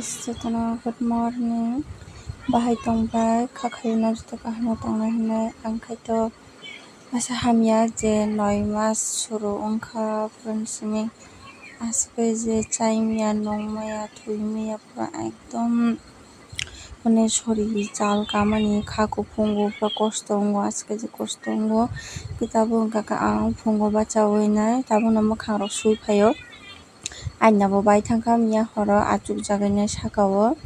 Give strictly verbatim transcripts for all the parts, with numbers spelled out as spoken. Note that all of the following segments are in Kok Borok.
Jotono good morning. Bahai tongbai, kha khaino joto kaham no tongnai hinwi ang khaito. Masa hamya je noi mas suru wngkha, pran simi aswk je chai maya, nung maya, thui maya, pura ekdom mane sori chal kamani kha kuphungo pura kosto wngo, aswk je kosto wngo. Khe tabuk hwnkha khe ang phungo bachawi nai, tabukno mwkhang rok sui phaio. Aina bo bai thangkha miya horo achukjagwi nai saka o.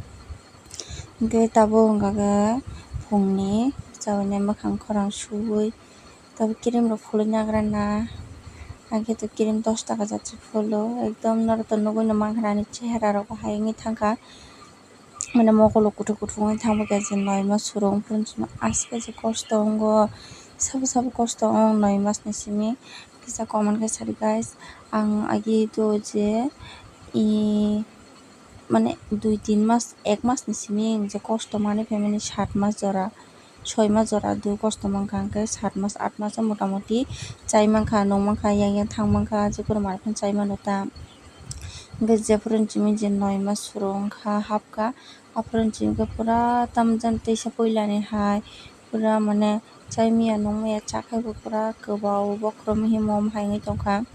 Hwnkhe tabuk hwnkha khe phungni chawi nai mwkhang khorang suwi. Tabuk cream rok phulwi nagra na. Ang khe to cream dos taka jat se phulo. Ekdom norok to nugwi no mankha ani chehara rok bo hai wngwi thangkha. Mane mokolo kuthuk kuthuk wngwi thangbaikha je noima suru wngphuru aswk je kosto wngo. Sabo sabo kosto wng noi mas ni simi. Kisa comment khe sadi guys. Ang agi to je i mane dui tin mas, ek mas ni simi je kosto manwi phaimani, sat mas jora. Soi mas jora do kosto mankha, hwnkhe sat mas, at mas o motamoti chai mankha, nung mankha, yang yang thang mankha, jephuru manwi phano chai mano ta. Hwnkhe jephuru simi je noi mas suru wngkha, hapkha, aphuru simi khe pura tamjani teisa puilani hai, pura mane chai maya, nung maya, chakhai bo pura kwbao bokhorok mihim mom hai wngwi tongkha.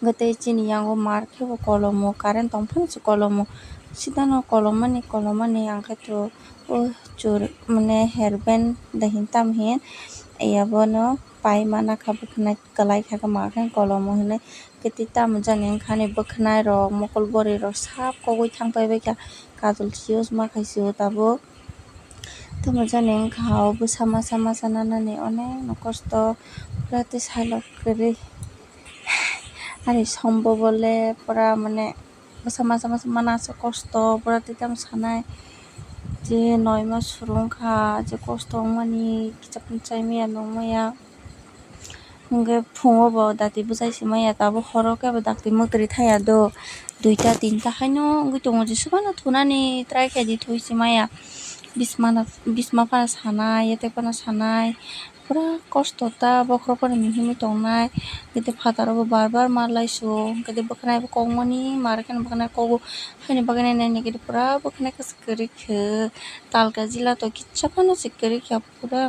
Hwnkhe tei chini yango mar khe bo kolomo, current tong phano se kolomo. Sida no kolomani, kolomani ang khe to o chur mane hair band da hin tam hin, ya bono pai mana kha bwkhwnai kwlai kha khe ma khe kolomo hinwi. Khe tei tamo jani wngkha ni bwkhwnai rok, mokol bwrwi rok sap kogwi thang pai bai kha, kajol se use ma khai se o tabuk. Tamo jani wngkha o bwsa masa masa nanani onek no kosto, pura tei silok kwrwi. Ani sombo bole pura mane bwsa masa masa mana aswk kosto, pura tei tamo sanai je noi mas suru wngkha, je kosto wngmani kisa phano chai maya nung maya. Hwnkhe phungo bo dati bwchai se maya, tabuk horo khe bo dakti mwtwrwi thaya do, duita tinta haino wngwi tongo, jesubano thunani try khaidi thwi se maya. Bismano, bisma phano sanai, yatek phano sanai, pura kosto ta bokhorok phano mihimwi tongnai. Hwnkhe phataro bo bar bar mar lai su, hwnkhe bwkhwnai bo kokmani mar kheno bwkhwnai kogo, haini bagwi nai nai khe pura bwkhwnai kwchwk kwrwi khe, talka jila to kisa phano se kwrwi khe pura.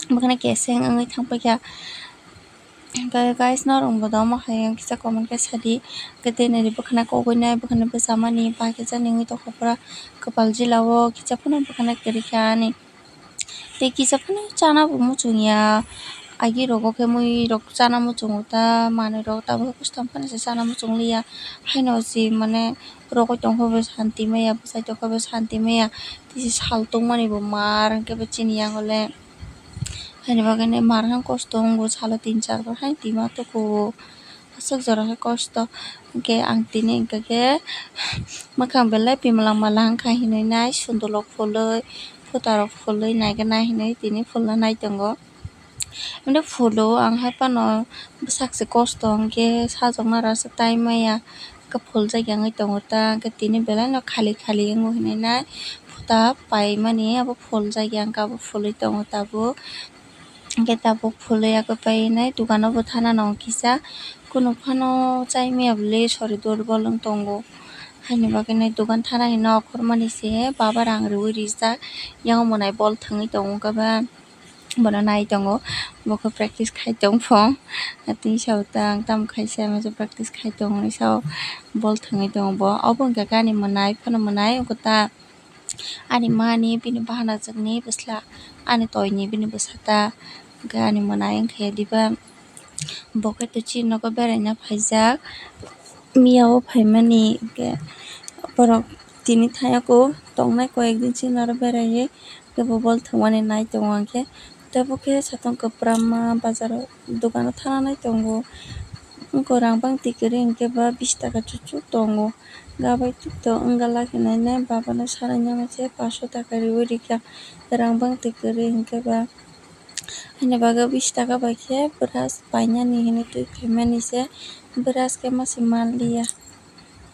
Bwkhwnai keseng wngwi thang paikha. Hwnkhe guys, norok bo domo hai wng kisa comment khe sadi. Hwnkhe tei nini bwkhwnai kogwi nai, bwkhwnai bwchamani, pai khe jani wngwi tongkha pura kwpal jila o, kisa phano bwkhwnai kwrwi kha ani. Tei kisa phano chana bo muchung ya. Agi rogo khe mui rok chana muchungo ta, manwi rok tabuk bwskango phano se chana muchung liya. Haino se mane rogwi tongkha bo santi maya, bwchai tongkha bo santi maya. Tei se sal tongmani bo mar hwnkhe bo chini yango le. Haini bagwi mar khe kosto wngo, salo tin char bar hai tima tukuo, aswk jora khe kosto. Hwnkhe ang tini hwnkha khe mwkhang belai pimlang malang wngkha hinwi nai, sundulok phulwi, phutarok phulwi naiganai hinwi tini phulna nai tongo. Hwnkhe phulo ang hai phano bwsakse kosto hwnkhe sajwkna rwsa tai maya. Khe phuljak ya wngwi tongo ta, hwnkhe tini belai no khali khali wngo hinwi nai, phuta paimani abo phuljak ya, hwnkhe abo phulwi tongo tabuk. Hwnkhe tabuk phulwi abo painai dukano bo thana nango kisa, kunu phano chai maya bwle sori durbol wng tongo. Haini bagwi nai dukan thana hinwi okhormani se baba rang riui rijak, yang mwnai bol thwngwi tongo khe ba. Bono nai tongo, bo khe practice khai tong phong. Tini sao ta ang tamo khai se masa practice khai tong hinwi sao bol thwngwi tongo bo. Obo hwnkha khe ani mwnai phano mwnai wngkha ta, ani mani bini bahanajwkni bwsla, ani toini bini bwsa ta, hwnkhe ani mwnai wngkha ya diba. Bo khe to chini nogo beraina phaijak, miya o phaimani hwnkhe borok tini thayako tongnai koyekdin chini oro beraiwi. Kebo bol thwngmani nai tongo hwnkhe, tei bo khe satung kwbramma bazaro dukano thana nai tongo. Wngkha rang bangtwi kwrwi hwnkhe ba bish taka chuchuk tongo. Gabai to wngla khe nai nai babano sanai nangma se paanch sho taka riui rikha. Rang bangtwi kwrwi hwnkhe ba haini bagwi bish taka bai khe brush painani hinwi twi phaimani se, brush khe ma se manliya.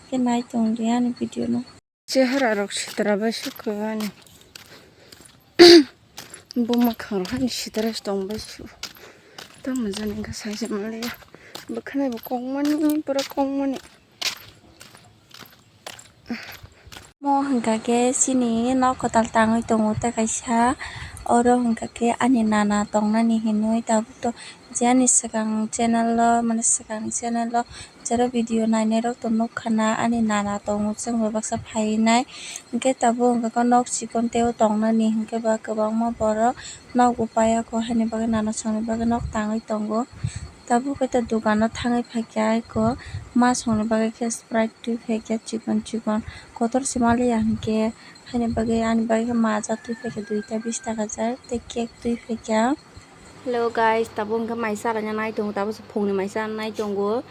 Khe nai tongdi ani video no. Chehara rok sitra bai se kwbani. Bo mwkhang rok haino sitra se tong bai se. Tamo jani wngkha sai se manliya. Bwkhwnai bo kok mani, pura kok mani. Omo hwnkha khe chini nok kwtal tangwi tongo tei kaisa, oro hwnkha khe ani nana tongnani hinwi tabuk to je ani swkang channel o, mane swkang channel o jera video nainai rok to nukha na ani nana tongo chwng bai baksa phainai, hwnkhe tabuk hwnkha khe nok chikon tei o tongnani hwnkhe ba kwbangma borok nok bo paiya kho haini bagwi nana songni bagwi nok tangwi tongo. Tabuk khe ta dukano thangwi phaikha aiko ma songni bagwi khe Sprite twi phaikha chikon chikon kotor se manliya hinkhe haini bagwi ani bagwi khe maja twi phaikha duita bish taka jar tei cake twi phaikha. Hello guys, tabuk hwnkhe mai chalaina nai tongo, tabuk se phungni mai chana nai tongo.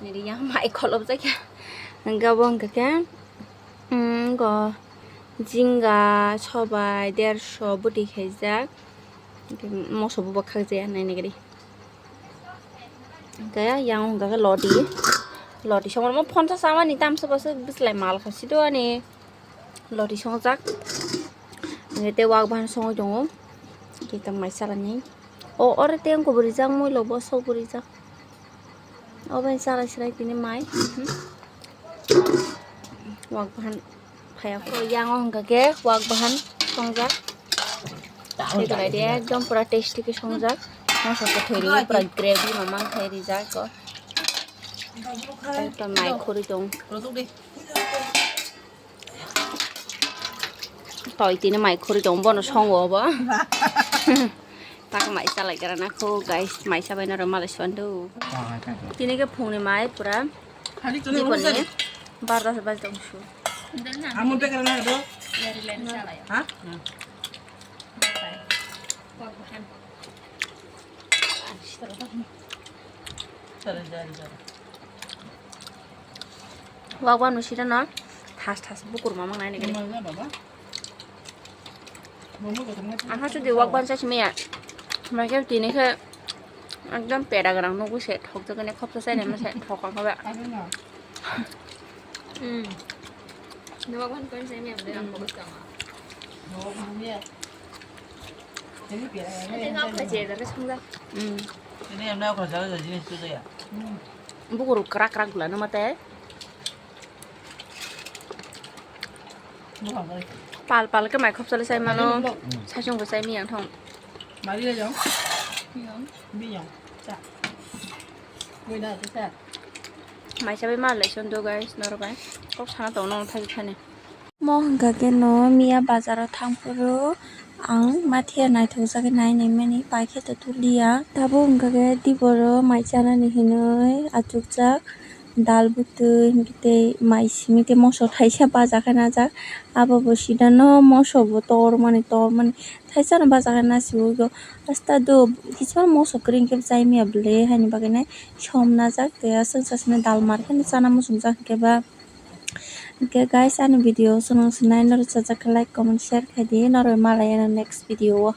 Nini yang mai kholopjakya hwnkhe abo hwnkha khe. Go jinga sobai derso bwtwi khaijak, moso bubo khakjaya nainaigrwi. Hwnkhe yang hwnkha khe lodi, lodi songma phonsa chamani tamsa bwswk bwslai mal khasi do ani lodi songjak. Hwnkhe tei wak bahan songwi tongo, tei tang mai chalani. O oro tei wngkha bo rijak, muilok bosok bo rijak. Obo chwrai chwrai tini mai. Wak bahan phaiya kho. Yang o hwnkha khe wak bahan songjak. Tei ekdom pura tasty khe songjak. Moso kwthwi rwi pura gravy mamang khai rijak o. Ekdom mai khurui tong. Toi tini mai khuri tong bono songo obo. Tak mai chalai gra na kho guys, mai sabai naro malai suan do. Tini khe phungni mai pura. Diponi barda se bajda ungsu. Amul bekar na do. Ha? Wak wak no sida no thas thas bukur mamang nai nigiri. Aha sudi wak ban chasi maya. Mai khe tini khe ekdom peda gwnang nugwi se thokjagani khopsa chai naima se thok ang khe ba. Hmm. Wak ban kon chai maya bwdai ang kobos tong. Bukur krak krak gula numa te. Pal pal khe mai khopsa le sai mano. Saichung bo sai miyang thong. Mai sabai ma lai son do guys norok bai. Kok sana tong nong thagi thani. Mo hwnkha khe no miya bazar o thang phuru ang mathiya naithok jagwi nai naimani paikhe to tuliya. Tabuk hwnkha khe diboro mai chanani hinwi achukjak dal bwtwi hwnkhe tei mai simi tei moso thaisa baja khe najak. Abo bo sida no moso bo tormani tormani thaisa no baja khe nasigwi go hasta do kisa moso kwrwi hwnkhe chai miya bwle haini bagwi nai som najak tei aswk sasano dal mar khe chana muchungjak hwnkhe ba. Hwnkhe guys, ani video o chwng nai norok chajak khe like, comment, share khai di. Norok malai ano next video o.